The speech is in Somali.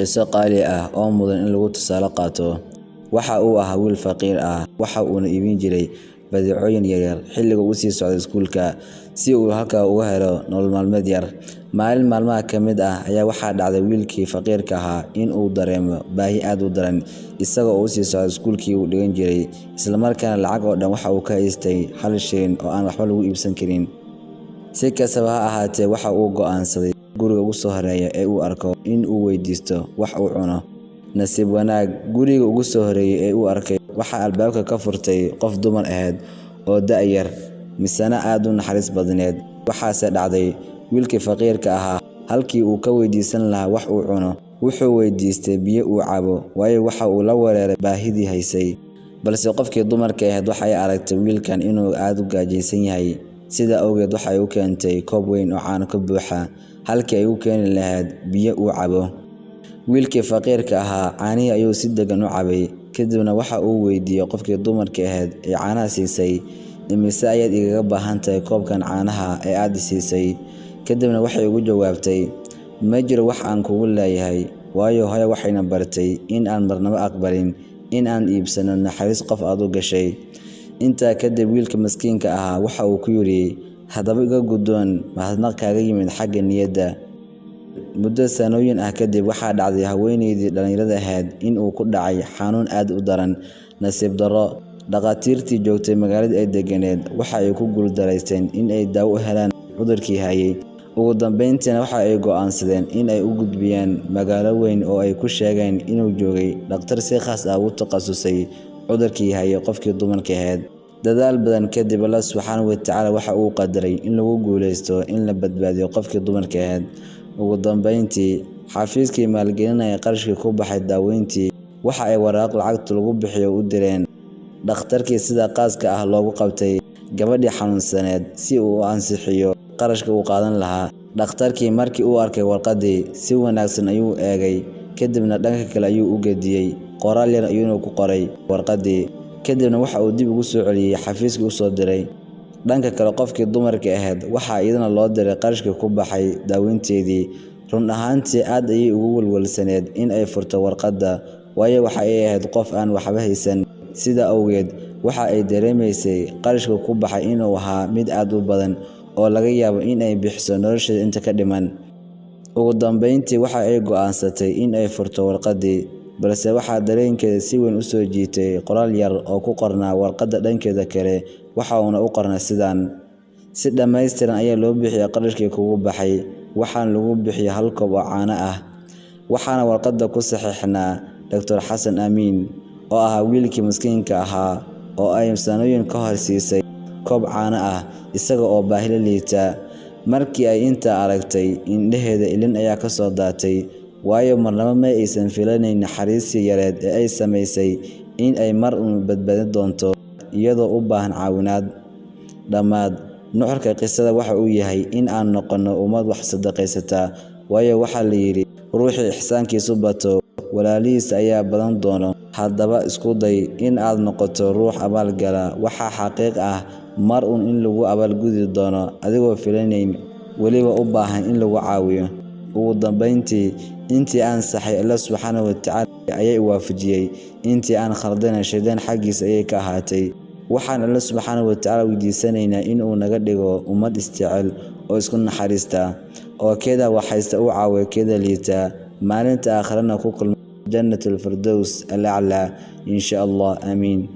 Qiso qaali ah oo mudan in lagu tusaale qaato. Waxa uu ahaa wiil faqiir ah, waxa uuna iibin jiray badeecooyin yaryar xilliga uu sii socday iskuulka si uu halkaa uga helo nolol maalmeed yar. Maalin maalmaha ka mid ah ayaa waxaa dhacday wiilkii faqiirka ahaa in uu dareemo baahi aad u daran, isaga oo u sii socday iskuulkii uu dhigan jiray, isla markaana lacag oo dhan waxa uu ka haystay hal shilin oo aan waxba lagu iibsan karin. Si kastaba ha ahaatee, waxa uu go'aansaday guriga ugu soo horreeya ee uu arko in uu weydiisto wax uu cuno. Nasiib wanaag, guriga ugu soo horreeyay ee uu arkay waxaa albaabka ka furtay qof dumar ahayd oo da' yar, misena aad u naxariis badneed. Waxaase dhacday, wiilkii faqiirka ahaa halkii uu ka weydiisan lahaa wax uu cuno, wuxuu weydiistay biyo uu cabo, waayo waxa uu la weeraray baahidii haysay. Balse qofkii dumarka ahayd waxa ay aragtay wiilkan inuu aad u gaajaysan yahay, sidaa awgeed waxa ay u keentay koob weyn oo caano ka buuxa halkii ay u keeni lahayd biyo uu cabo. Wiilkii faqiirka ahaa caanihii ayuu si deggan u cabay, kadibna waxa uu weydiiyey qofkii dumarka ahayd ee caanaha siisay, "Imise ayaad igaga baahan tahay koobkan caanaha ee aad i siisay?" Kadibna waxay ugu jawaabtay, "Ma jiro wax aan kugu leeyahay, waayo hooyo waxayna bartay in aan marnaba aqbalin in aan iibsano naxariis qof aad u gashay." Intaa kadib wiilka miskiinka ahaa waxa uu ku yidhi, "Haddaba iga guddoon mahadnaq kaaga yimid xagga niyadda." Muddo sanooyin ah kadib waxaa dhacday haweeneydii dhallinyarada ahayd in uu ku dhacay xanuun aad u daran. Nasiib darro, dhakhaatiirtii joogtay magaaladii ay deganeed waxa ay ku guuldareysteen in ay daawo u helaan cudurkii hayay. Ugu dambeyntiina waxa ay go'aansadeen in ay u gudbiyaan magaalo weyn oo ay ku sheegeen inuu joogay dhakhtar si khaas ah ugu takhasusay cudurkii hayay qofkii dumarka ahayd. Dadaal badan kadib, Allah subxaanahu wa tacaala waxa uu qadaray in lagu guuleysto in la badbaadiyo qofkii dumarka ahayd. Ugu dambeyntii, xafiiskii maalgelinaya qarashkii ku baxay daaweyntii waxa ay waraaq lacagta lagu bixiyo u direen dhakhtarkii sida khaaska ah loogu qabtay gabadhii xanuunsaneed si uu u ansixiyo qarashka uu qaadan lahaa. Dhakhtarkii markii uu arkay warqaddii, si wanaagsan ayuu u eegay, kadibna dhanka kale ayuu u gediyey, qoraal yar ayuuna ku qoray warqaddii, kadibna waxa uu dib ugu soo celiyey xafiiskii u soo diray. Dhanka kale, qofkii dumarka ahayd waxaa iyadana loo diray qarashkii ku baxay daaweynteedii. Run ahaantii aad ayay ugu welwelsaneed in ay furto warqadda, waayo waxa ay ahayd qof aan waxba haysan. Sidaa awgeed waxa ay dareemaysay qarashka ku baxay inuu ahaa mid aad u badan oo laga yaabo in ay bixiso nolosheeda inta ka dhiman. Ugu dambeyntii waxa ay go'aansatay in ay furto warqaddii, balse waxaa dareenkeeda si weyn u soo jiitay qoraal yar oo ku qornaa warqadda dhankeeda kale, waxa uuna u qornaa sidaan: "Si dhammaystiran ayaa loo bixiyay qarashkii kugu baxay, waxaana lagu bixiyay hal koob oo caano ah." Waxaana warqadda ku saxiixnaa Dr. Xasan Amiin, oo ahaa wiilkii miskiinka ahaa oo ay sanooyin ka hor siisay koob caano ah isaga oo baahi la liita. Markii ay intaa aragtay, indhaheeda ilin ayaa ka soo daatay, waayo marnaba ma aysan filanayn naxariistii yareed ee ay samaysay in ay mar uun badbaadin doonto iyadoo u baahan caawinaad. Dhammaad, nuxurka qisada waxa uu yahay in aan noqonno ummad wax sadaqaysata, waayo waxaa la yidhi, ruuxii ixsaankiisu bato walaalihiis ayaa badan doono. Haddaba isku day in aad noqoto ruux abaalgala. Waxaa xaqiiq ah mar uun in lagu abaalgudi doono adigoo filanayn, weliba u baahan in lagu caawiyo. Ugu dambeyntii, intii aan saxay Allah subxaanahu wa tacaala ayaa i waafajiyey, intii aan khaldana shaydaan xaggiisa ayay ka ahaatay. Waxaan Alle subxaanahu wa tacaala weydiisanaynaa in uu naga dhigo ummad isjecel oo isku naxariista, oo keeda wax haysta u caawiya keeda liita, maalinta aakhirana ku kulma jannatul firdows al aclaa, insha Allah. Aamiin.